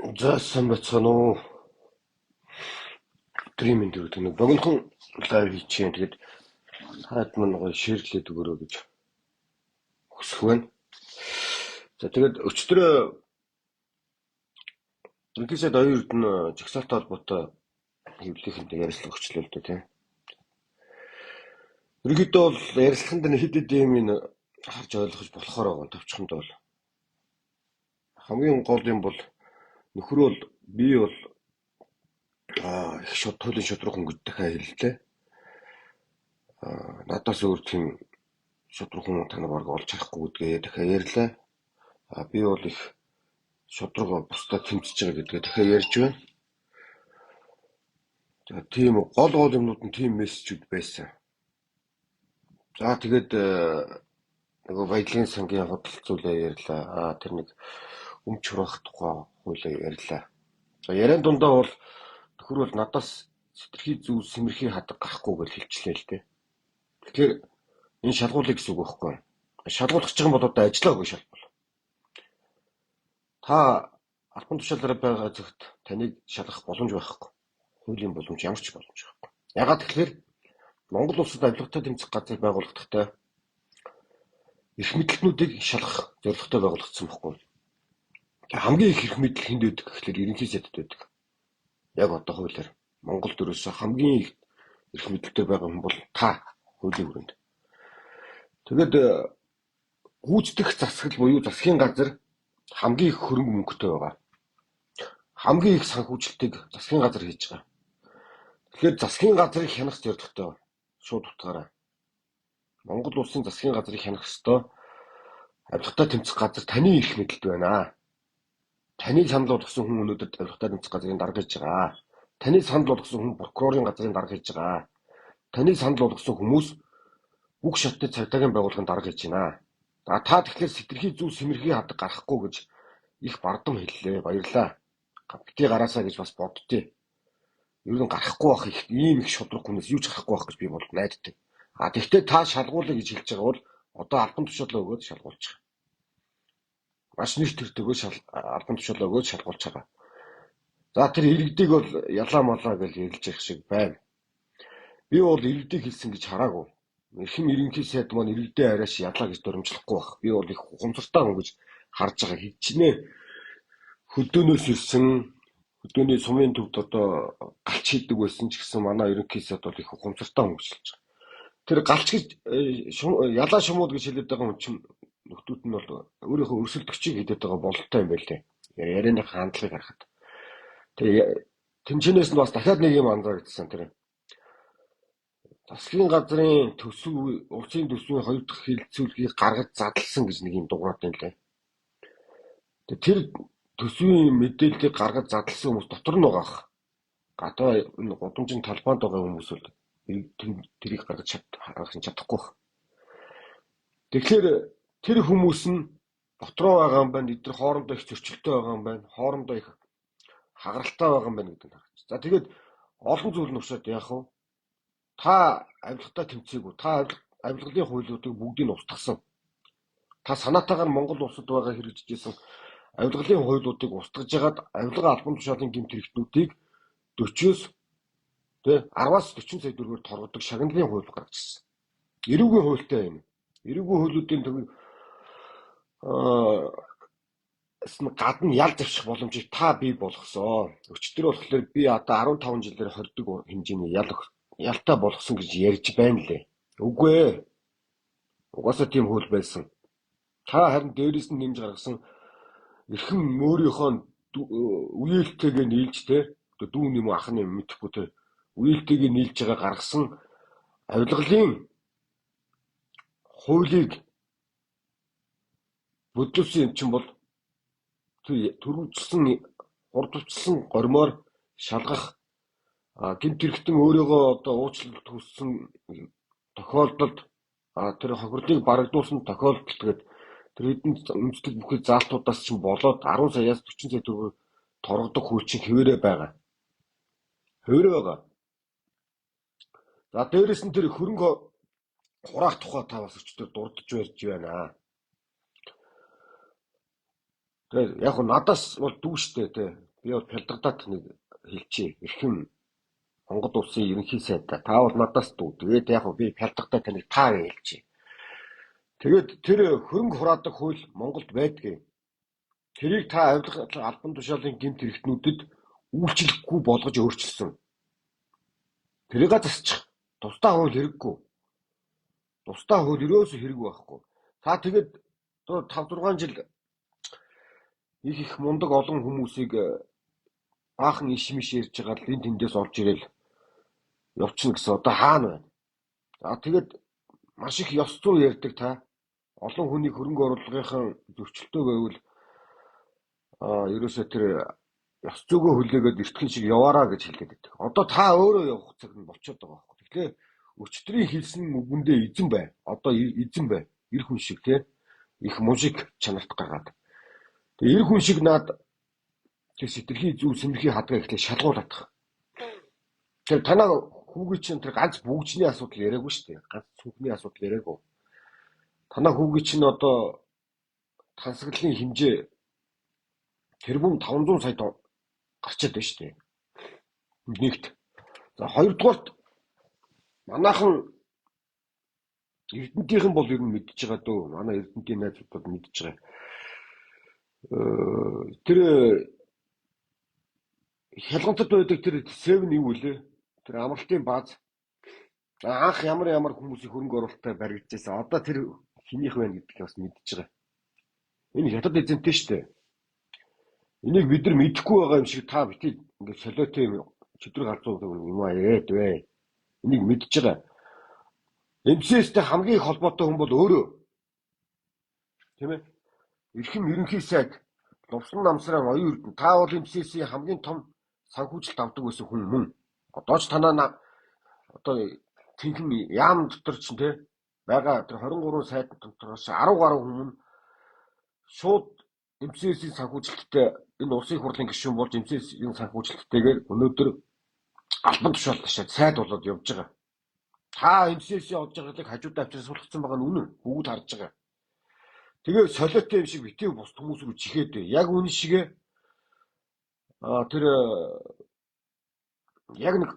За, сайн байцгаана уу? Өдрийн мэнд гэдэг нэг богинохон live хийчихье. Тэгээд таад мань гоё share лээд өгөөрэй гэж хүсэх байна. За, тэгээд өчигдөр Ерөнхий сайд Оюун Эрдэнэ жагсаалтай холбоотой хэвлэлийнхэнтэй ярилцлага өгчлөө л дээ, тийм. Ерөнхийдөө бол ярилцлаганд нь хэд хэдэн юм харж ойлгож болохоор байгаа товчхонд бол. Хамгийн гол юм бол нөхөр бол би бол их шууд туйлын шудраг хүн гэж дахиад хэллээ. Надаас өөр тийм шудраг хүн та нар бараг олж харахгүй гэдгээ дахиад ярьлаа. Би бол их шудраг бусдад тэмцэж байгаа гэдгээ дахиад ярьж байна. За, тийм гол гол юмнууд нь тийм мессежүүд байсан. За, тэгээд нөгөө баялагын сангийн худал зүйлээ ярьлаа. Тэр нэг өмч хураах тухай хуулиа ярьлаа. За, яриан дундаа бол нөхөр бол надаас сэтэрхий зүйл сэмэрхий хадаг гарахгүй гэж хэлчихлээ л дээ. Тэгэхээр энэ шалгуулъя гэсэн үг байхгүй юу? Шалгуулах гэж байгаа юм бол одоо ажиллаа үгүй шалгуул. Та албан тушаалаараа байгаа цагт таныг шалгах боломж байхгүй. Хуулийн боломж, ямар ч боломж байхгүй. Яагаад тэгэхээр Монгол улсад авилгатай тэмцэх газар байгуулагдахдаа эрх мэдэлтнүүдийг шалгах зорилготой байгуулагдсан байхгүй. Хамгийн их эрх мэдэл хэнд байдаг гэхлээр ерөнхий сайдад байдаг. Яг одоо хуулиар Монголд ерөөсөө хамгийн их эрх мэдэлтэй байгаа хүн бол та хуулийн хүрээнд. Тэгээд гүйцэтгэх засаглал буюу засгийн газар хамгийн их хөрөнгө мөнгөтэй байгаа. Хамгийн их санхүүжилтийг засгийн газар хийж байгаа. Тэгэхээр засгийн газрыг хянах зорилготой шууд утгаараа. Монгол улсын засгийн газрыг хянах ёстой авилгатай тэмцэх газар таны эрх мэдэлд байна. Таны санал болгосон хүн өнөөдөр авилгатай тэмцэх газрын дарга хийж байгаа. Таны санал болгосон хүн прокурорын газрын дарга хийж байгаа. Таны санал болгосон хүмүүс бүх шатны цагдаагийн байгууллагын дарга хийж байна. За, та тэгэхээр сэтэрхий зүү сэмэрхий хадаг гарахгүй гэж их бардам хэллээ. Баярлалаа. Битгий гараасаа гэж бас боддتي. Ер нь гарахгүй байх, их ийм их шудраг хүнээс юу ч гарахгүй байх гэж би бол найддаг. А тэгвэл та шалгуулъя гэж хэлж байгаа бол одоо албан тушаалаа өгөөд шалгуулчих. Маш нэр төртөгөө албан тушаалаа өгөөд шалгуулж байгаа. За, тэр иргэдийг бол ялаа малаа гэж ярилж явах шиг байна. Би бол иргэдийг хэлсэн гэж хараагүй. Эрхэм ерөнхий сайд маань иргэдээ арайш ялаа гэж дурамжлахгүй байх. Би бол их ухамсартай хүн гэж харж байгаа. Хичнээн хөдөөнөөс ирсэн, хөдөөний сумын төвд одоо галч хийдэг байсан ч гэсэн манай ерөнхий сайд бол их ухамсартай хүн гэж хэлж байгаа. Тэр галч гэж ялаа шумууд гэж хэлээд байгаа хүн чинь нөхдүүд нь бол өөрийнхөө өрсөлдөгчийг хэлээд байгаа бололтой юм байлээ. Ярианыхаа хандлагыг харахад. Тэгээ тэнчэнээс нь бас дахиад нэг юм анзаарчихсан, тэр засгийн газрын төсөв, улсын төсвийн хоёр дахь хэлэлцүүлгийг гаргаж задлсан гэж нэг юм дуурайд байна лээ. Тэр төсвийн мэдээллийг гаргаж задлсан хүмүүс дотор нь байгаа ах. Гадаа энэ гудамжин талбайд байгаа хүмүүс бол тэрийг гаргаж чадахгүй байх. Тэгэхээр тэр хүмүүс нь дотроо байгаа юм байна. Эдгээр хоорондоо их зөрчилтэй байгаа юм байна. Хоорондоо их хагаралтай байгаа юм байна гэдэг нь харагдаж. За, тэгээд олон зүйл нь уршаад яах вэ? Та авилгатай тэмцээгүй. Та авилгалын хуулиудыг бүгдийг нь устгасан. Та санаатаагаар Монгол улсад байгаа хэрэгжижсэн авилгалын хуулиудыг устгаж ягаад авилга албан тушаалын гэмт хэрэгтнүүдийг 40-оос тэ 10-аас 40 сая төгрөгөөр торгодог шагналын хууль гаргаж ирсэн. Эрүүгийн хуультай юм. Эрүүгийн хуулиудын төв гадна ял завших боломжийг та бий болгосон. Өчигдөр болохоор би одоо 15 жилээр хордог хэмжээний ял ялтай болгосон гэж ярьж байна лээ. Үгүй ээ. Угаасаа тийм хууль байсан. Та харин дээрээс нь нэмж гаргасан эрхэм мөөрийнхөө үеэлтэйгээ нийлж те одоо дүү юм уу, ах нь юм мэдэхгүй те үеэлтэйгээ нийлж байгаа гаргасан авилгалын хуулийг бодлуулсан юм чинь бол тэр төрөвчлсөн хурдвчилсан гормоор шалгах, гэмт хэрэгтэн өөрийгөө одоо уучлалт хүссэн тохиолдолд, тэр хохирлыг барагдуулсан тохиолдолд гээд тэр хэдэн үндэслэл бүхий заалтуудаас чинь болоод 10 саяас 40 сая төгрөг торгодог хууль чинь хэвээрээ байгаа. Хэвээрээ байгаа. За, дээрэс нь тэр хөрөнгө хураах тухай та бас өчигдөр дурдж барьж байна. Тэгээд яг нь надаас бол дүү штэ тий. Би бол пялдагдаад нэг хэлчихье. Эрхэм Монгол улсын ерөнхий сайд та бол надаас дүү. Тэгээд яг би пялдагдаа таныг та гэж хэлчихье. Тэгээд тэр хөрөнгө хураадаг хууль Монголд байдгийг. Тэрийг та авилга албан тушаалын гэмт хэрэгтнүүдэд үйлчлэхгүй болгож өөрчилсөн. Тэрийг засчих. Тусдаа хууль хэрэггүй. Тусдаа хууль ерөөсөө хэрэг байхгүй. Та тэгээд одоо 5 6 жил их мундаг олон хүмүүсийг баахан иш миш ярьж байгаа л энэ тэндээс олж ирэл явчихна гэсэн одоо хаана байна? За тэгээд маш их ёс зүй ярьдаг та. Олон хүний хөрөнгө оруулалтын зөрчилтэй байвал ерөөсөө тэр ёс зүйгөө хүлээгээд эртхэн шиг яваараа гэж хэлээд байдаг. Одоо та өөрөө явах цаг нь болчиход байгаа байхгүй. Тэгэхээр өчтөрийн хэлсэн үгэндээ эзэн бай. Одоо эзэн бай. Эр хүн шиг тий. Их мужик чанарт гаргаад. Тэгээ эр хүн шиг наад тэр сэтгэлийн зүй сэмэрхий хадгаа ихлэ шалгуулах. Тэр танаа хүүгийн чинь тэр ганц бүгжний асуудал яриаггүй шүү дээ. Ганц цүнхний асуудал яриаггүй. Танаа хүүгийн чинь одоо тансаглалын хэмжээ тэрбум 500 сая гарчаад байна шүү дээ. Нэгт. За хоёрдугаарт манайхан Эрдэнтийнхэн бол ер нь мэдж байгаа дөө. Манай Эрдэнтийн найзууд бол мэдж байгаа. Тэр хялгантад байдаг тэр 7 юу үлээ? Тэр амралтын бааз. Анх ямар хүмүүсийн хөрөнгө оруулалттай баригдажсэн. Одоо тэр хэнийх вэ гэдгийг бас мэдж байгаа. Энэ хятад эзэнтэй шүү дээ. Энийг бид нар мэдэхгүй байгаа юм шиг та бити ингээд солиотой юм чөтгөр галзуу юм яриад бай. Энийг мэдж байгаа. МЦС-тэй хамгийн их холбоотой хүн бол өөрөө. Тийм ээ? Эрхэм ерөнхий сайд Лувсан намсраа оюун эрдэнэ та бол МЦС-ийн хамгийн том санхүүжилт авдаг байсан хүн мөн. Одоо ч танаа одоо тэнхэн яам дотор чинь те байгаа тэр 23 сайд дотроос 10 гаруй хүн нь шууд МЦС-ийн санхүүжилттэй энэ улсын хурлын гишүүн болж МЦС-ийн санхүүжилттэйгээр өнөөдөр албан тушаал ташаад сайд болоод явж байгаа. Та МЦС-ийн олж байгааг хажуудаа авчир суулгацсан байгаа нь үнэн. Бүгд харж байгаа. Тэгээ солиотой юм шиг битгий бус хүмүүс рүү чихээд бай. Яг үнэн шигэ тэр яг нэг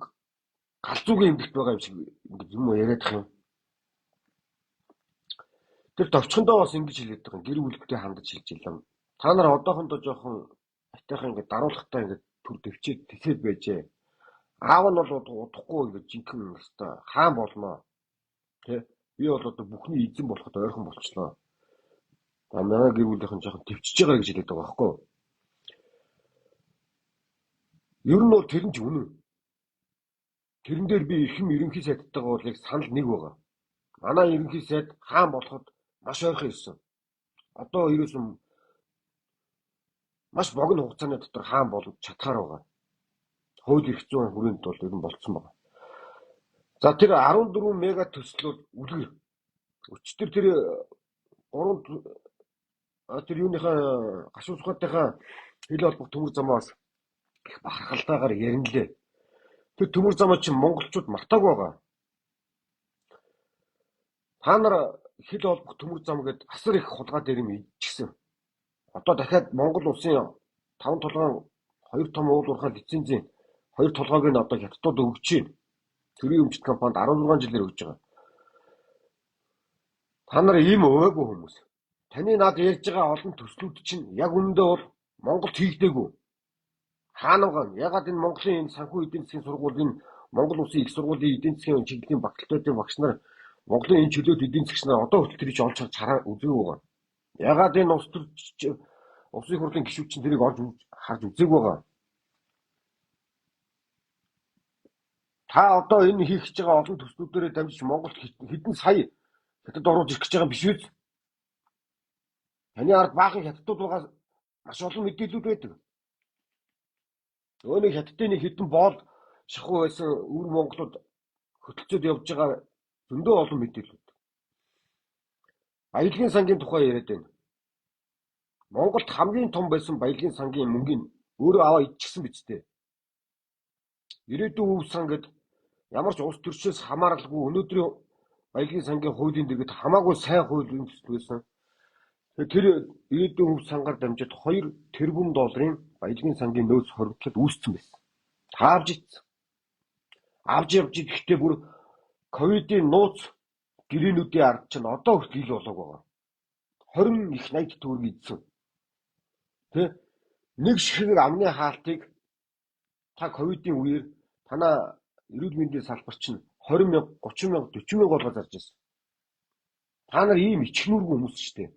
галзуугийн эмгэгт байгаа юм шиг ингэж юм яриад их юм. Тэр товчхондоо бас ингэж хэлээд байгаа. Гэр бүлдээ хандаж хэлж илээ. Та нар одоохондоо жоохон атайхан ингэ даруулахтаа ингэ төр дэвчээд тэсээд байжээ. Аав нь бол удахгүй ингэ жинхэнэ өстой хаан болно. Тэ? Би бол одоо бүхний эзэн болоход ойрхон болчлоо. Манай гэр бүлийнхэн жоохон төвчж байгаа гэж хэлээд байгаа байхгүй юу? Ер нь бол тэр нь ч үнэн. Тэрэн дээр би эрхэм ерөнхий сайдтайгаа бол яг санал нэг байгаа. Манай ерөнхий сайд хаан болоход маш ойрхон ирсэн. Одоо ерөөсөн маш богино хугацааны дотор хаан болж чадхаар байгаа. Хууль эрх зүйн хүрээнд бол ер нь болцсон байна. За тэр 14 мега төсөл бол үлгэр. Өчтөр тэр 3 тэр юуныхаа гашуун сухатынхаа хил холбох төмөр замаас их бахархалтайгаар ярина лээ. Тэр төмөр замаа чинь монголчууд мартаагүй байгаа. Та нар хил холбох төмөр зам гэдээ асар их хулгай дээр юм идчихсэн. Одоо дахиад Монгол улсын 5 толгойн 2 том уул уурхай лицензийн 2 толгойг нь одоо хятадууд өгч байна. Төрийн өмчт компанид 16 жилээр өгч байгаа. Та нар ийм өвөөгүй хүмүүс. Таны над ярьж байгаа олон төслүүд чинь яг үнэндээ бол Монголд хийгдээгүй. Хаана байгаа? Ягаад энэ Монголын энэ санхүү эдийн засгийн сургуулийн Монгол улсын их сургуулийн эдийн засгийн чиглэлийн факультетийн багш нар Монголын энэ чөлөөт эдийн засгч нар одоо хүртэл тэрийг олж харж хараа үзээгүй байгаа. Ягаад энэ улс төр улсын хурлын гишүүд чинь тэрийг олж харж үзээгүй байгаа. Та одоо энэ хийх гэж байгаа олон төслүүдээрээ дамжиж Монголд хэдэн сая хятад оруулж ирэх гэж байгаа юм биш үү? Таны ард баахан хятадууд байгаа маш олон мэдээлүүд байдаг. Өөний хятадын нэг хэдэн боол шахуу байсан өвөр монголууд хөтөлцөөд явж байгаа зөндөө олон мэдээлүүд. Баялагын сангийн тухай яриад байна. Монголд хамгийн том байсан баялагын сангийн мөнгийг өөрөө аваа идчихсэн биз дээ. Ирээдүйн өв сан гэд ямар ч улс төрчөөс хамааралгүй өнөөдрийн баялагын сангийн хуулийн дэргэд хамаагүй сайн хууль үндэслэл байсан. Тэр ирээдүйн хөв сангаар дамжаад 2 тэрбум долларын баялагын сангийн нөөц хоригдлол үүссэн байсан. Таавж ицсэн. Авж явж ирэхдээ бүр ковидын нууц гэрээнүүдийн ард чинь одоо хүртэл ил болоог байгаа. 20 их 80 төгрөг идсэн. Тэ? Нэг ширхэг амны хаалтыг та ковидын үеэр танаа эрүүл мэндийн салбар чинь 20 мянга, 30 мянга, 40 мянга болгоо зарж байсан. Та нар ийм ичгнүүргүй хүмүүс шүү дээ.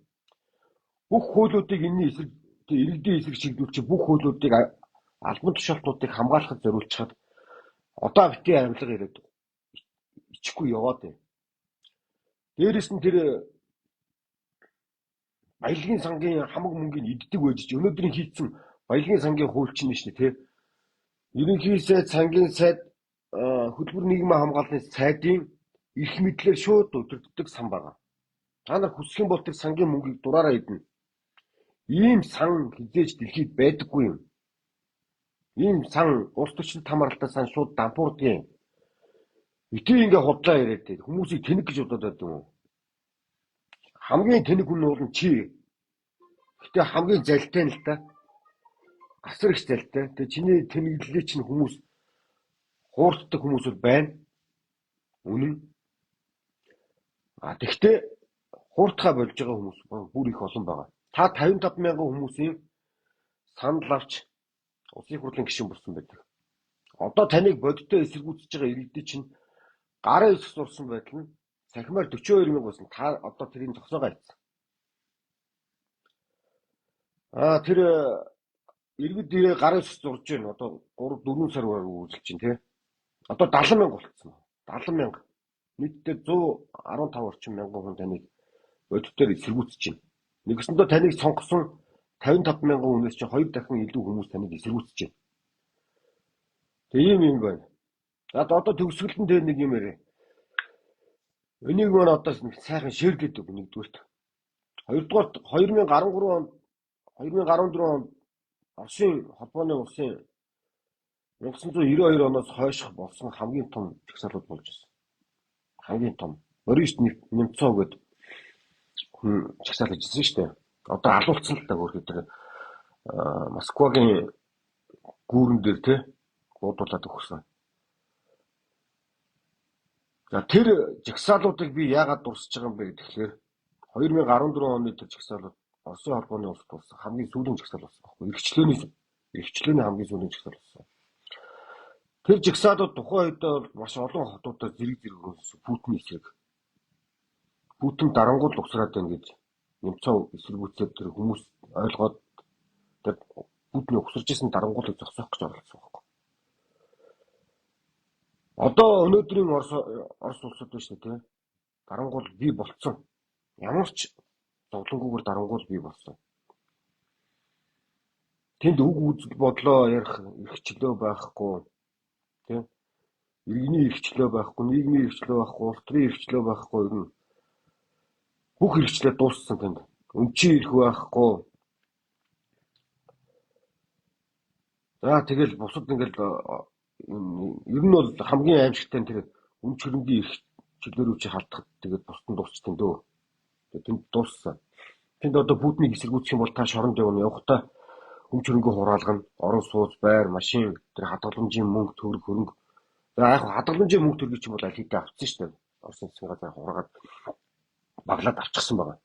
Бүх хуулиудыг энэний эсрэг иргэдийн эсрэг чиглүүлчих бүх хуулиудыг албан тушаалтнуудыг хамгаалахад зориулчихад одоо битгий амилга ирээд ичихгүй яваад байна. Дээрээс нь тэр баялагын сангийн хамаг мөнгийг иддэг байж ч өнөөдрийн хийцэн баялагын сангийн хууль чинь шүү дээ, тэ. Ерөнхий сайд, сангийн сайд, хөдөлмөр нийгмийн хамгааллын сайдын эрх мэдлээр шууд удирддаг сан байгаа. Та нар хүсэх юм бол тэр сангийн мөнгийг дураараа идэнэ. Ийм сан хизээж дэлхийд байдаггүй юм. Ийм сан улс төрчид хамааралтай сан шууд дампуурдаг юм. Битгий ингээ худлаа яриад байд. Хүмүүсийг тэнэг гэж бодоод байд юм уу? Хамгийн тэнэг хүн нь чи. Гэтэ хамгийн залтай нь л та. Асар их залтай. Тэгээ чиний тэнэглэлийг чинь хүмүүс хуурддаг хүмүүс бол байна. Үнэн. А тэгтээ хуурдхаа болж байгаа хүмүүс бүр их олон байгаа. Та 55 мянган хүмүүсийн санал авч улсын хурлын гишүүн болсон байдаг. Одоо таныг бодиттой эсэргүүцэж байгаа иргэдийн чинь гарын үсэг зурсан байдал нь цахимаар 42 мянга байсан. Та одоо тэрийг зогсоогоо хийсэн. Аа тэр иргэд дээрээ гарын үсэг зурж байна. Одоо 3 4 сар үргэлжилж байна тий. Одоо 70 мянга болцсон. 70 мянга. Нийтдээ 115 орчим мянган хүн таныг бодитоор эсэргүүцэж байна. Нэгсэндээ таныг сонгосон 55 мянган хүнээс чинь 2 дахин илүү хүмүүс таныг эсэргүүцэж байна. Тэгээ ийм юм байна. За одоо төгсгөлдөн дээр нэг юм яриа. Энийг маань одоо сайхан шеэрлээд үг нэгдүгээрт. Хоёрдугаарт 2013 онд 2014 онд Оросын холбооны улсын 1992 оноос хойших болсон хамгийн том жагсаалууд болж байсан. Хамгийн том. Борис Немцов гэдэг хүн жагсаал хийжсэн шүү дээ. Одоо алуулсан л та хөөрхий тэр Москвагийн гүүрэн дээр те буудуулаад өгсөн. За тэр жагсаалуудыг би яагаад дурсаж байгаа юм бэ гэхээр 2014 оны тэр жагсаалууд Оросын холбооны улсад болсон хамгийн сүүлийн жагсаал болсон байхгүй. Эрхчлөөний хамгийн сүүлийн жагсаал болсон. Тэр жагсаалууд тухайн үед бол маш олон хотуудаар зэрэг зэрэг хөнсөн Путиний эсрэг. Путин дарангуул угсраад байна гэж Немцов эсэргүүцээд тэр хүмүүс ойлгоод тэр Путиний угсарч исэн дарангуулыг зогсоох гэж оролдсон байхгүй. Одоо өнөөдрийн Орос улсад байна шүү дээ, тий. Дарангуул бий болцсон. Ямар ч зовлонгүйгээр дарангуул бий болсон. Тэнд үг үзэл бодлоо ярих эрхчлөө байхгүй, тий. Иргэний эрхчлөө байхгүй, нийгмийн эрхчлөө байхгүй, улс төрийн эрхчлөө байхгүй, ер нь бүх эрхчлөө дууссан тэнд. Өмчийн эрх байхгүй. За тэгэл бусад ингээл ер нь бол хамгийн аимшигтай нь тэр өмч хөрөнгийн эрх чөлөө рүү чи халдахад тэгээд бусд нь дуусчихсан дөө. Тэгээд тэнд дууссан. Тэнд одоо Путинийг эсэргүүцэх юм бол та шоронд явна. Явахдаа өмч хөрөнгөө хураалгана. Орон сууц, байр, машин, тэр хадгаламжийн мөнгө, төгрөг, хөрөнгө. За яг хадгаламжийн мөнгө төгрөгийг чинь бол аль хэдийн авчихсан шүү дээ. Оросын засгийн газар хураагаад баглаад авчихсан байгаа.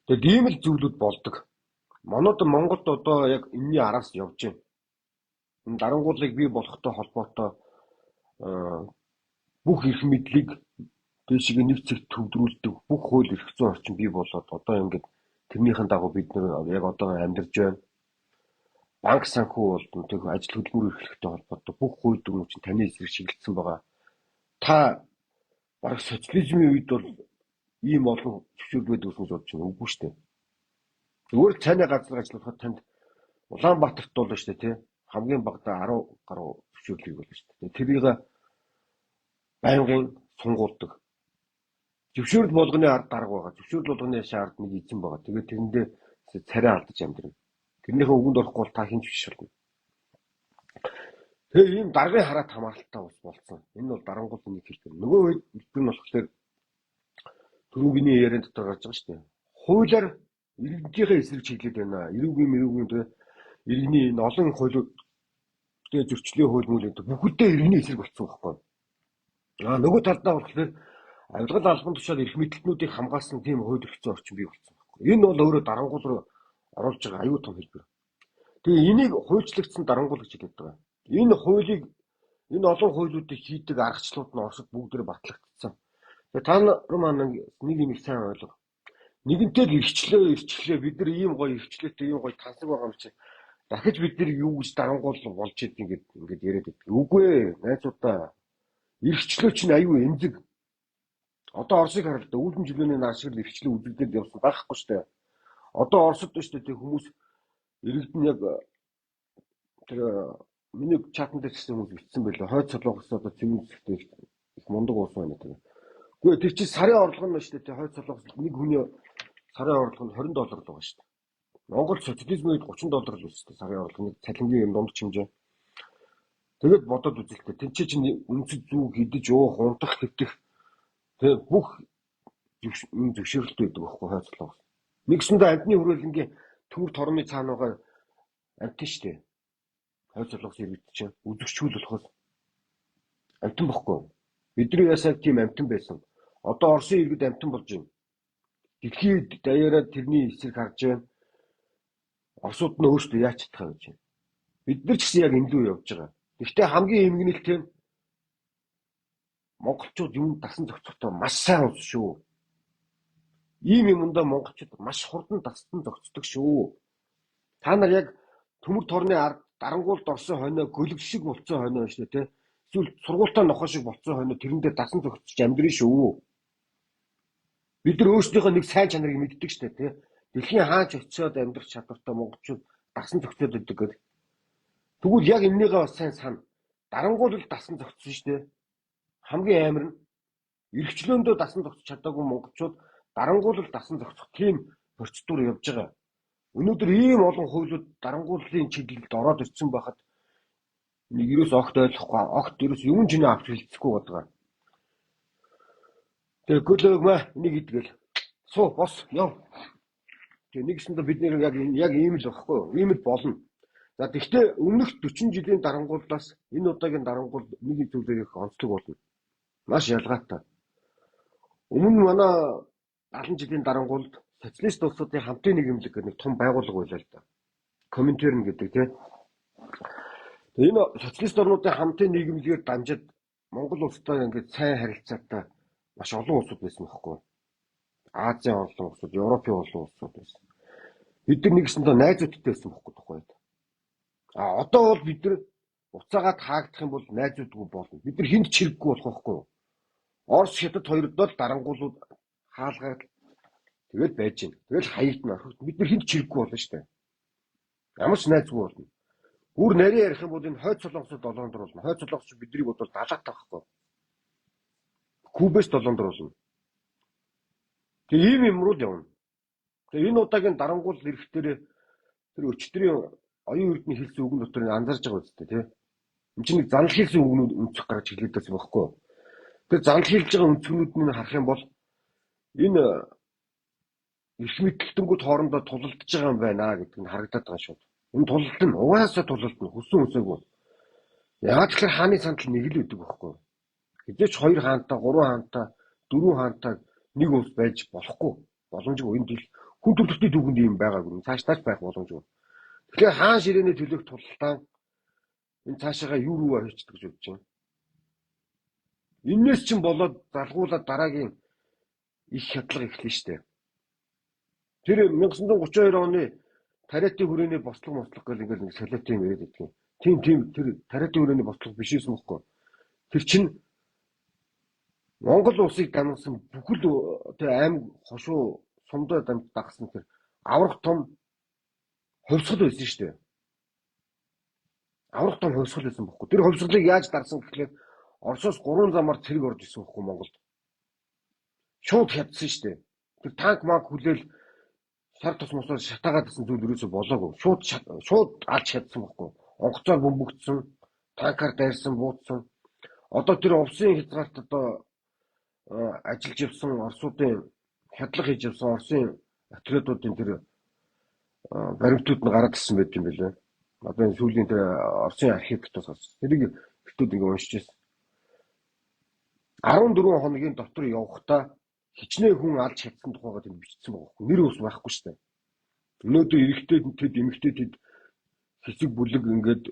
Тэгээд ийм л зүйлүүд болдог. Манайд Монголд одоо яг энэний араас явж байна. Энэ дарангуулыг бий болохтой холбоотой бүх эрх мэдлийг дээшгээ нэг цэгт төвлөрүүлдэг бүх хууль эрх зүйн орчин бий болоод одоо ингээд тэрнийхэн дагуу бид нэр яг одоо амьдарч байна. Банк санхүү болон тэр ажил хөдөлмөр эрхлэхтэй холбоотой бүх хууль дүрм чинь таны эсрэг чиглэсэн байгаа. Та бараг социализмын үед бол ийм олон зөвшөөрөл байдаг гэсэн гэж бодож байна. Үгүй шүү дээ. Зүгээр л цайны газар ажиллахад танд Улаанбаатарт бол шүү дээ, тий. Хамгийн багадаа 10 гаруй зөвшөөрлийг болно шүү дээ. Тэрийг байнгын сунгуулдаг. Зөвшөөрөл болгоны ард дарга байгаа. Зөвшөөрөл болгоны ард нэг эзэн байгаа. Тэгээд тэрэндээ царай алдаж амьдрна. Тэрнийхээ үгэнд орохгүй бол та хэн ч биш болно. Тэгээ ийм даргын хараат хамааралтай ус болсон. Энэ бол дарангуулын нэг хэлбэр. Нөгөө хэлбэр нь болохоор түрүүгийн яриан дотор гарч байгаа шүү дээ. Хуулиар иргэнтийнхээ эсрэг чиглээд байна. Эрүүгийн мэрүүгийн тэ иргэний энэ олон хуулиуд тэгээ зөрчлийн хууль мөл гэдэг бүхэлдээ иргэний эсрэг болсон байхгүй. Аа нөгөө талдаа болохоор авилгал албан тушаал эрх мэдэлтнүүдийг хамгаалсан тийм хууль эрх зүйн орчин бий болсон байхгүй. Энэ бол өөрөө дарангуул руу оруулж байгаа аюул том хэлбэр. Тэгээ энийг хуульчлагдсан дарангуул гэж хэлээд байгаа. Энэ хуулийг энэ олон хуулиудыг хийдэг аргачлалууд нь Оросд бүгдээр батлагдсан. Тэгээ та нар маань нэг юм их сайн ойлго. Нэгэнтээ л эрхчлөө бид нар ийм гоё эрхчлөөтэй ийм гоё тансаг байгаа юм чи. Дахиж бид нар юу гэж дарангуул болж идэв ингээд ингээд яриад байдаг. Үгүй ээ найзуудаа. Эрхчлөө чинь аюу эмзэг. Одоо Оросыг харал та үүлэн жилийн нааш шиг л эрхчлөө үзэгдээд явсан байхгүй шүү дээ. Одоо Оросд шүү дээ хүмүүс иргэд нь яг тэр миний чатан дээр чигсэн хүмүүс бичсэн байлаа. Хойд Солонгос одоо цэвэн зэхтэй их мундаг улс байна гэдэг. Үгүй тэр чинь сарын орлого нь шүү дээ. Хойд Солонгос нэг хүний сарын орлого нь $20 л байгаа шүү дээ. Монгол социализмын үед $30 л байсан шүү дээ. Сарын орлого нэг цалингийн юм дунд хэмжээ. Тэгээд бодоод үзэлтэй. Тэн чинь үнцэд зүү хидэж уух, унтах, хэвтэх тэгээ бүх зөвшөөрөлтэй байдаг байхгүй Хойд Солонгос. Нэгсэндээ амьтны хүрээлэнгийн төр торны цаана байгаа амьтан шүү дээ. Хойд Солонгос иргэд чинь үзэгчүүл болохоос амьтан бохгүй. Бидний ясаа тийм амьтан байсан. Одоо Оросын иргэд амьтан болж байна. Дэлхийд даяараа тэрний эсрэг харж байна. Оросууд нь өөрсдөө яаж чадах вэ гэж байна. Бид нар ч гэсэн яг энэ рүү явж байгаа. Гэхдээ хамгийн эмгэнэлтэй нь монголчууд юунд дасан зохицохтой маш сайн улс шүү. Ийм юмдаа монголчууд маш хурдан дасан зохицдог шүү. Та нар яг төмөр торны ард дарангуулд орсон хойноо гөлөг шиг болцсон хойноо шүү дээ, тэ. Эсвэл сургуультай нохоо шиг болцсон хойноо тэрэн дээр дасан зохицож амьдрын шүү. Бид нар өөрсдийнхөө нэг сайн чанарыг мэддэг шүү дээ, тэ. Дэлхийн хаач очиод амьдрах чадвартай монголчууд дасан зохицоод байдаг гэдэг. Тэгвэл яг энэнийгээ бас сайн сан. Дарангуул л дасан зохицсон шүү дээ. Хамгийн амар нь эрхчлөөндөө дасан зохицож чадаагүй монголчууд дарангуул л дасан зохицох тийм процедур явж байгаа. Өнөөдөр ийм олон хуулиуд дарангууллын чиглэлд ороод ирсэн байхад нэг ерөөс огт ойлгохгүй, огт ерөөс юм ч нэ авч хэлцэхгүй байгаа. Тэгээ гөлөөгмө энийг идгээл суу бос яв. Тэгээ нэгсэндээ бид нэр яг ийм л багхгүй юу? Ийм л болно. За тэгвэл өмнөх 40 жилийн дарангууллаас энэ удаагийн дарангуул нэг зүйлээр их онцлог болно. Маш ялгаатай. Өмнө манай 70 жилийн дарангуулд социалист улсуудын хамтын нийгэмлэг гэдэг нэг том байгууллага байлаа л да. Коминтерн гэдэг тийм. Энэ социалист орнуудын хамтын нийгэмлэгээр дамжид Монгол улстай ингээд сайн харилцаатай маш олон улсууд байсан байхгүй. Азийн олон улсууд, Европын олон улсууд байсан. Бид нар нэгсэндээ найзуудтай байсан байхгүй тухайд. А одоо бол бид нар буцаагаад хаагдах юм бол найзуудгүй болно. Бид нар хүнд ч хэрэггүй болох байхгүй юу? Орос, Хятад хоёрдоо л дарангуулууд хаалгаад тэгэл байж гин. Тэгэл хаягдана. Бид нар хүнд ч хэрэггүй болно шүү дээ. Ямар ч найзгүй болно. Бүр нарийн ярих юм бол энэ Хойд Солонгосод долоон дор болно. Хойд Солонгос биднийг бодвол далаатай байхгүй. Кубээс долоон дор болно. Тэгээ ийм юм руу л явна. Тэгээ энэ удаагийн дарангуул ирэх дээр тэр өчтөрийн оюун эрдэнэ хэлсэн үгэн дотор анзаарч байгаа үстэй тий. Энд чинь нэг занал хийсэн үгнүүд өнцөг гарч хэлээд байсан байхгүй юу? Тэр занал хийлж байгаа өнцгнүүд нь харах юм бол энэ эрх мэдэлтэнгүүд хоорондоо тулалдаж байгаа юм байна гэдэг нь харагдаад байгаа шүү. Энэ тулалд нь угаасаа тулалд нь хүссэн хүсээгүй. Яагаад тэгэхээр хааны сандал нэг л өгдөг байхгүй юу? Хэзээ ч хоёр хаантай, гурван хаантай, дөрвөн хаантай нэг улс байж болохгүй. Боломжгүй. Энэ дэл хүн төрөлхтний түүхэнд ийм байгаагүй. Цааш тааш байх боломжгүй. Тэгэхээр хаан ширээний төлөөх тулалдаан энэ цаашаага юу руу авчдаг гэж бодож байна. Эннээс чинь болоод залгуулаад дараагийн их хядлага эхэлнэ штэ. Тэр 1932 оны тариатын хүрээний бослого мослого гэл ингээл нэг солиотой юм яриад байдаг. Тийм тэр тариатын хүрээний бослого биш байсан бохгүй. Тэр чинь Монгол улсыг дамжсан бүхэл тэр аймаг хошуу сумдаа дагсан тэр аврах том хувьсгал байсан шүү дээ. Аврах том хувьсгал байсан бохгүй. Тэр хувьсгалыг яаж дарсан гэхлээр Оросоос 3 замаар цэрэг орж ирсэн бохгүй Монголд. Шууд хядсан шүү дээ. Тэр танк маг хүлээл сар тус мусаар шатаагаад гэсэн зүйл ерөөсөө болоогүй. Шууд алж хядсан бохгүй. Онгоцоор бөмбөгдсөн, танкаар дайрсан, буудсан. Одоо тэр увсын хязгаарт одоо ажиллаж явсан Оросуудын хядлага хийж явсан Оросын Отрядуудын тэр баримтууд нь гараад ирсэн байт юм билээ. Одоо энэ сүүлийн тэр Оросын архив дотоос гарсан. Тэрийг битүүд ингээ уншиж байсан. 14 хоногийн дотор явахдаа хичнээн хүн алж хятсан тухайгаа тэнд бичсэн байгаа байхгүй. Нэр ус байхгүй шүү дээ. Өнөөдөр эрэгтэй тэд эмэгтэй тэд хэсэг бүлэг ингээд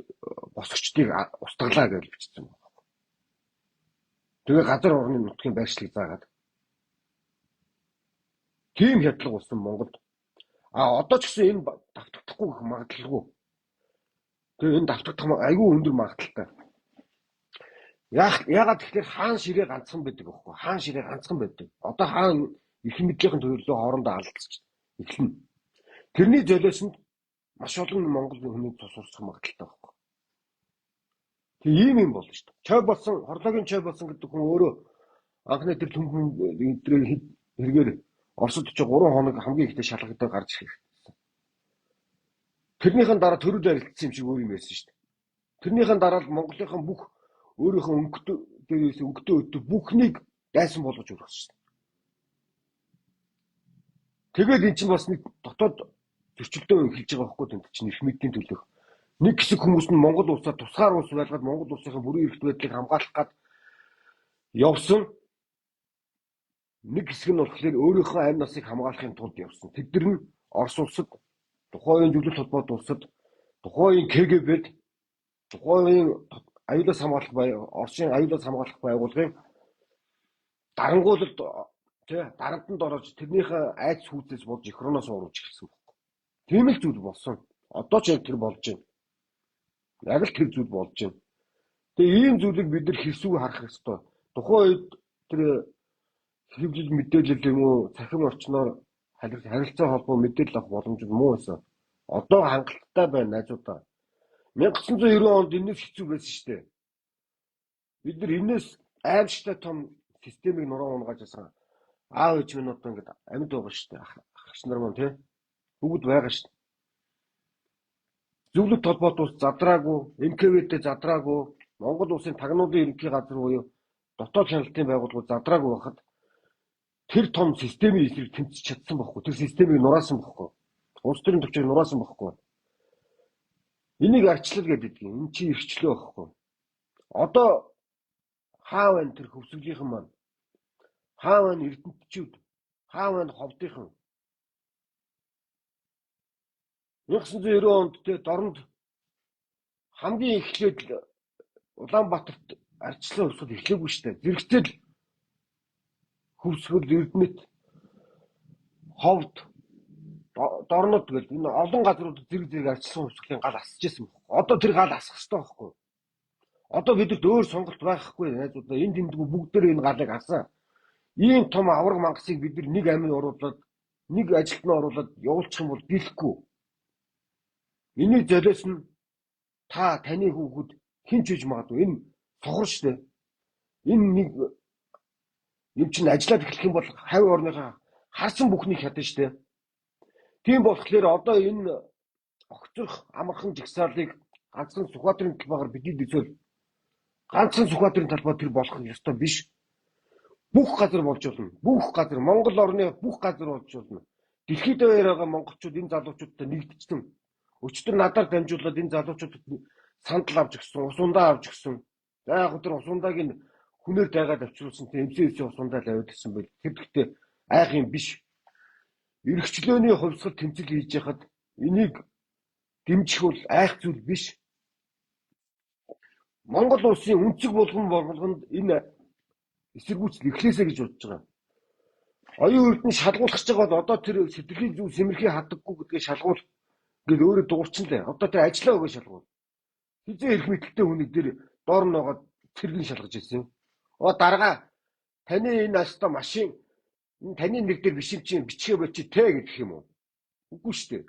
босгочдыг устгалаа гэж бичсэн байгаа байхгүй. Тэгээ газар орны нутгийн байршлыг заагаад тийм хядлага болсон Монголд. А одоо ч гэсэн энэ давтагдахгүй гэх магадлалгүй. Тэгээ энэ давтагдах айгүй өндөр магадлалтай. Яагаад тэгэхээр хаан ширээ ганцхан байдаг байхгүй. Хаан ширээ ганцхан байдаг. Одоо хаан их мэдлийнхэн төлөө хоорондоо алдчих эхэлнэ. Тэрний золиосонд маш олон монгол хүний тус урсах магадлалтай байхгүй. Тэг ийм юм болно шүү дээ. Чой болсон, хорлоогийн чой болсон гэдэг хүн өөрөө анхны тэр төмхөн хэрэгээр Оросд ч 3 хоног хамгийн ихтэй шалгагдаад гарч ирсэн. Тэрнийхэн дараа төрөл арилдсан юм шиг өөр юм байсан шүү дээ. Тэрнийхэн дараа л Монголынхан бүх өөрийнхөө өнгөтэй дээрээс өнгөтэй өдөө бүхнийг дайсан болгож өргөсөн шүү дээ. Тэгээд эн чинь бас нэг дотоод зөрчилдөөн эхэлж байгаа байхгүй тэнд чинь эрх мэдлийн төлөөх. Нэг хэсэг хүмүүс нь Монгол улсаа тусгаар улс байлгаад Монгол улсынхаа бүрэн эрхт байдлыг хамгаалах гад явсан. Нэг хэсэг нь болохоор өөрийнхөө амь насыг хамгаалахын тулд явсан. Тэд нар нь Орос улсад, тухайн үеийн зөвлөлт холбоот улсад, тухайн үеийн КГБ-д, тухайн үеийн аюулаас хамгаалах Оросын аюулаас хамгаалах байгууллагын дарангуйлалд тий дарамтанд орож тэрнийхээ айц хүүцээс болж эх орноос оруулж эхэлсэн байхгүй. Тийм л зүйл болсон. Одоо ч яг тэр болж байна. Яг л тэр зүйл болж байна. Тэгээ ийм зүйлийг бид нар хэрсүү харах ёстой. Тухайн үед тэр хэвлэл мэдээлэл юм уу цахим орчноор харилцаа холбоо мэдээлэл авах боломж муу байсан. Одоо хангалттай байна найзуудаа. 1990 онд энэс хэцүү байсан шүү дээ. Бид нар энэс аимшигтай том системийг нуруу унгааж байсан. Аав ээж минь одоо ингээд амьд байгаа шүү дээ. Ах нар маань тий. Бүгд байгаа шүү дээ. Зөвлөлт холбоот улс задраагүй, НКВД задраагүй, Монгол улсын тагнуулын ерөнхий газар буюу дотоод хяналтын байгууллагууд задраагүй байхад тэр том системийн эсрэг тэмцэж чадсан байхгүй. Тэр системийг нураасан байхгүй. Улс төрийн төвчийг нураасан байхгүй. Энийг арчлал гэдэг юм. Энэ чи эрхчлөө байхгүй. Одоо хаа байна тэр хөвсгөлийнхэн маань? Хаа байна эрдэнэтчүүд? Хаа байна ховдынхан? 1990 онд тэ дорнд хамгийн эхлээд Улаанбаатарт ардчлалын хувьсгал эхлээгүй шүү дээ. Зэрэгцэл хөвсгөл, Эрдэнэт, Ховд, Дорнод гэл энэ олон газруудад зэрэг зэрэг ардчлалын хувьсгалын гал асч ирсэн байхгүй. Одоо тэр гал асах хэрэгтэй байхгүй. Одоо бидэнд өөр сонголт байхгүй найзуудаа. Энэ тэндгүү бүгдээр энэ галыг асаа. Ийм том авраг мангасыг бид нэг амин оруулаад нэг ажилтнаа оруулаад явуулчих юм бол дийлэхгүй. Энийг золиос нь та таны хүүхэд хэн ч хийж магадгүй. Энэ сохор шүү дээ. Энэ нэг юм чинь ажиллаад эхлэх юм бол хавь орныхаа харсан бүхнийг хядана шүү дээ. Тийм болохоор одоо энэ огцрох амархан жагсаалыг ганцхан Сүхбаатарын талбайгаар бидний дэсэл ганцхан Сүхбаатарын талбай тэр болох ёстой биш. Бүх газар болж болно. Бүх газар Монгол орны бүх газар болж болно. Дэлхийд даяар байгаа монголчууд энэ залуучуудтай нэгдчихсэн. Өчтөр надаар дамжуулаад энэ залуучуудад сандал авч өгсөн, ус ундаа авч өгсөн. За яг тэр ус ундаагийн хүнээр дайгаад авчруулсан тийм МЦС ус ундаа л аваад ирсэн байл. Тэр гэхдээ айх юм биш. Эрхчлөөний хувьсгал тэмцэл хийж яхад энийг дэмжих бол айх зүйл биш. Монгол улсын өнцөг болгон болгонд энэ эсэргүүцэл эхлээсэй гэж бодож байгаа. Оюун эрдэнэ шалгуулах гэж байгаа бол одоо тэр сэтгэлийн зүв сэмэрхий хадаггүй гэдгээ шалгуул гээд өөрөө дуурчин лээ. Одоо тэр ажиллаа өгөө шалгуул. Хизээ эрх мэдэлтэй хүнийг тэр доор нь байгаа цэргийн шалгаж ирсэн. Оо дарга таны энэ аста машин энэ таны нэр дээр биш юм чинь бичгээ болчих те гэх юм уу? Үгүй шүү дээ.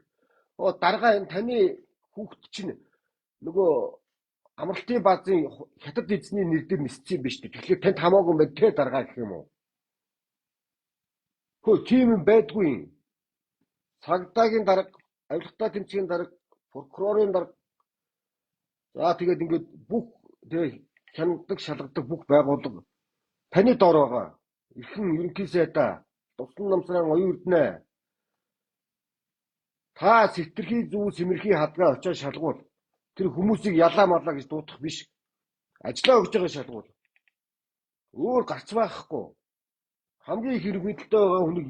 Оо дарга энэ таны хүүхэд чинь нөгөө амралтын баазын хятад эзний нэр дээр ниссэн юм биш үү? Тэгэхээр танд хамаагүй юм байна те дарга гэх юм уу? Хөө тийм юм байдгүй юм. Цагдаагийн дарга, авилгатай тэмцгийн дарга, прокурорын дарга. За тэгээд ингээд бүх тэгээ хянадаг шалгадаг бүх байгууллага таны дор байгаа. Эрхэн ерөнхий сайдаа, Тусан намсран оюун эрдэнэ. Та сэтэрхий зүү сэмэрхий хадгаа очиод шалгуул. Тэр хүмүүсийг ялаа малаа гэж дуудах биш. Ажлаа өгж байгаа шалгуул. Өөр гарц байхгүй. Хамгийн их эрх мэдэлтэй байгаа хүнийг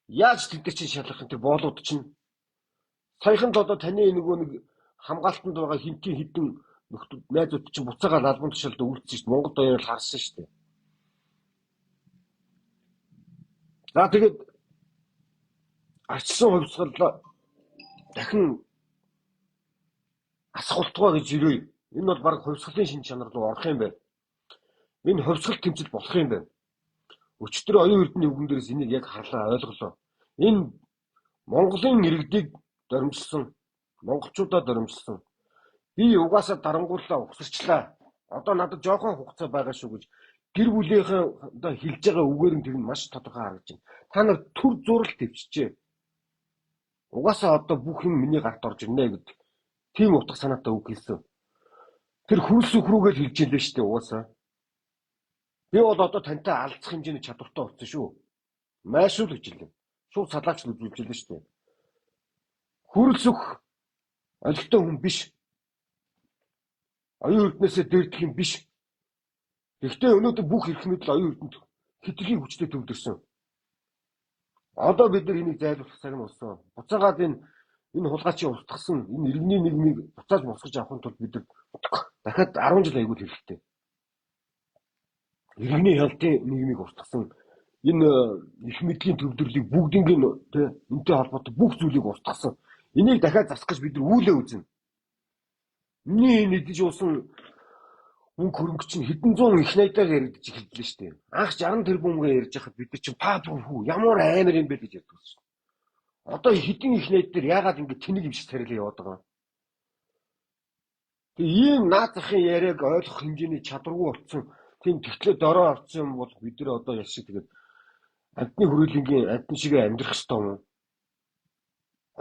яаж тэд нар чинь шалгах юм, тэр боолууд чинь. Саяхан л одоо таны нөгөө нэг хамгаалтанд байгаа хинтийн хідэн нөхдүүд найзууд чинь буцаагаад албан тушаалд үлдсэн шүү дээ. Монгол даяар л харсан шүү дээ. За тэгээд арчсан хувьсгал дахин асах болтугай гэж ирээ. Энэ бол баг хувьсгалын шин чанар руу орох юм байна. Энэ хувьсгал тэмцэл болох юм байна. Өчигдөр оюун эрдэнэ үгэн дээрээс энийг яг харлаа, ойлголоо. Энэ Монголын иргэдийг доромжилсан, монголчуудаа доромжилсан. Би угаасаа дарангууллаа, ухсарчлаа. Одоо надад жоохон хугацаа байгаа шүү гэж гэр бүлийнхээ одоо хэлж байгаа үгээр нь тэр нь маш тодорхой харагдаж байна. Та нар төр зурал төвчжээ. Угаасаа одоо бүх юм миний гарт орж ирнэ гэдэг тийм утга санаатай үг хэлсэн. Тэр хөрс өхрүүгээ л хэлж илээ шүү дээ угаасаа. Би бол одоо тантай алдах хэмжээний чадвартай болсон шүү. Майшуул гэж хэлээ. Шууд салаач л үзүүлж илээ шүү дээ. Хөрөлс өх олигтой хүн биш. Оюун эрдэнээсээ дээрдэх юм биш. Гэхдээ өнөөдөр бүх эрх мэдэл оюун эрдэнэт хэтэрхий хүчтэй төвлөрсөн. Одоо бид нар энийг зайлуулах цаг нь болсон. Буцаагаад энэ хулгайчийн устгасан энэ иргэний нийгмийг буцааж босгож авахын тулд бид нар дахиад 10 жил аягүй хэрэгтэй. Иргэний хяналтын нийгмийг устгасан энэ эрх мэдлийн төвлөрлийг бүгднийг тэ энтэй холбоотой бүх зүйлийг устгасан. Энийг дахиад засах гэж бид нар үүлээ үзнэ. Миний энэ идэж уусан мөнгө хөрөнгө чинь хэдэн зуун их найдаар яригдчих эхэллээ шүү дээ. Анх 60 тэрбумгээ ярьж байхад бид нар чинь па хүү ямар амар юм бэ гэж ярьдаг байсан. Одоо хэдэн их найд дээр яагаад ингэ тэнэг юм шиг царилаа яваад байгаа юм. Тэгээ ийм наад захын яриаг ойлгох хэмжээний чадваргүй болсон, тийм тэгтлээ дорой орсон юм бол бид нар одоо яшиг тэгээд амтны хүрээлэнгийн амтны шиг амьдрах ёстой юм уу?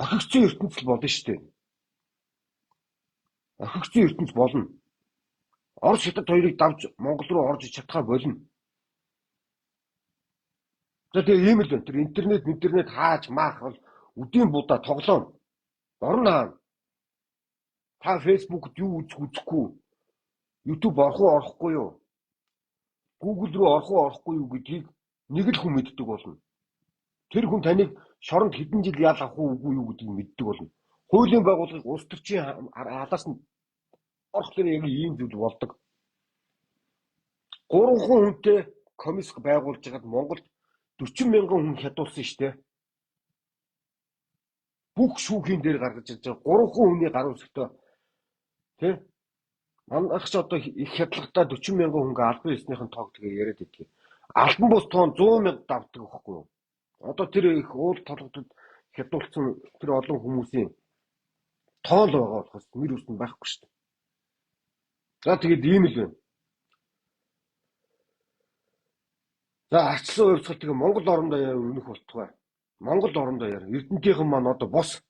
Орхигдсон ертөнцөл болно шүү дээ. Орхигдсон ертөнц болно. Орос хятад хоёрыг давж Монгол руу орж чадхаа болно. За тэгээ ийм л байна. Тэр интернет хааж маах бол үдийн будаа тоглоом. Орон хаана. Та Facebook-д юу үзэх үзэхгүй, YouTube орох уу орохгүй юу? Google руу орох уу орохгүй юу гэдгийг нэг л хүн мэддэг болно. Тэр хүн таныг шоронд хэдэн жил ял авах уу үгүй юу гэдгийг мэддэг болно. Хуулийн байгууллагыг улс төрчийн халаас нь орохлоор яг ийм зүйл болдог. 3 хүнтэй комисс байгуулж байгаад Монголд 40 мянган хүн хядуулсан шүү дээ. Бүх шүүхийн дээр гаргаж ирж байгаа 3 хүний гар үсгтээ тий. Манайх ч одоо их хядлагатай 40 мянган хүнгээ албан ёсныхын тоог тэгээ яриад идэх. Албан бус тоон 100 мянга давдаг байхгүй юу? Одоо тэр их уул толгодод хядуулсан тэр олон хүмүүсийн тоон л байгаа болохоос нэр үс нь байхгүй шүү дээ. За тэгээд ийм л байна. За арчсан хувьсгал тэгээ Монгол орондоо яар өрнөх болтугай. Монгол орондоо яар. Эрдэнтийнхэн маань одоо бос.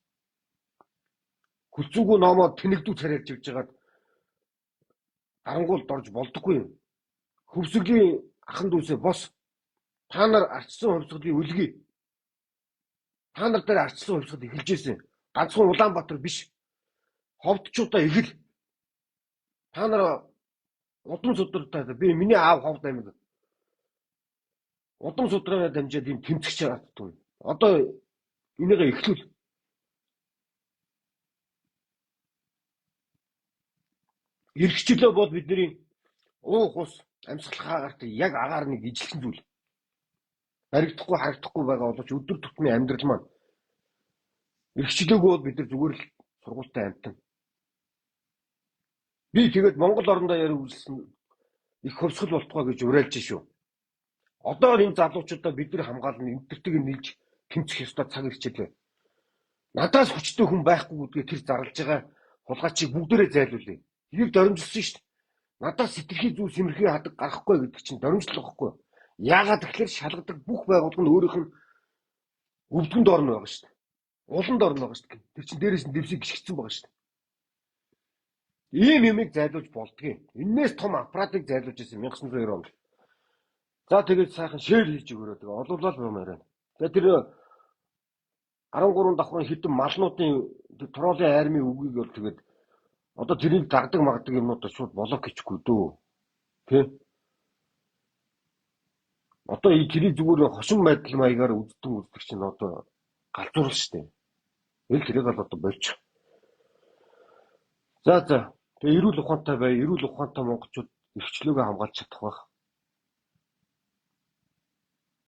Хүлцэнгүй номоо тэнэгдүү царайлж явж байгаад дарангуул дорж болдоггүй юм. Хөвсгөлийн ахан дүүсээ бос. Та нар арчсан хувьсгалыг үлгэе. Та нар дээр арчсан хувьсгал эхэлж ирсэн. Ганцхан Улаанбаатар биш. Ховдчуудаа эхэл. Та нар удам судартай би миний аав ховд аймаг. Удам судраараа дамжаад ийм тэмцэж чаддаг. Одоо энийг эхлүүл. Эрхчлөө бол бидний уух ус амьсгалах агаарт яг агаар нэг ижилхэн зүйл. Баригдахгүй харагдахгүй байгаа боловч өдөр тутмын амьдрал маань эрхчлөөгүй бол бид нар зүгээр л сургуультай амтан. Би тэгээд Монгол орондоо яриа үзсэн их хувьсгал болтугай гэж уриалж шүү. Одоо энэ залуучуудаа бид нар хамгаална, энтертийг нийлж тэмцэх ёстой цаг ирчихлээ. Надаас хүчтэй хүн байхгүй гэдгээ тэр зарлж байгаа хулгайчийг бүгдээрээ зайлуулъя. Тэрийг доромжилсон шүү дээ. Надаас сэтэрхий зүү сэмэрхий хадаг гарахгүй гэдэг чинь доромжлол байхгүй. Яагаад гэхээр шалгадаг бүх байгууллага нь өөрийнх нь өвдгөн доор нь байгаа шүү дээ. Улан доор нь байгаа шүү дээ. Тэр чинь дээрээс нь дэвсийг гიშгцэн байгаа шүү дээ. Ийм юмыг зайлуулж болдгийг. Эннээс том аппаратыг зайлуулж ирсэн 1990 онд. За тэгээд сайхан шеэр хийж өгөөрэй. Тэгээ олуулаад баймаар байна. Тэгээд тэр 13 давхрын хэдэн малнуудын троллын армийн үгийг бол тэгээд одоо тэрийг дагдаг магдаг юмнуудаа шууд блок хийчихгүй дөө. Тэ? Одоо тэрийг зүгээр хошин байдал маягаар үздэг чинь одоо галзуурал штэ. Эл тэрийг л одоо больчих. За. Тэгээ эрүүл ухаантай бай, эрүүл ухаантай монголчууд эрхчлөөгөө хамгаалж чадах байх.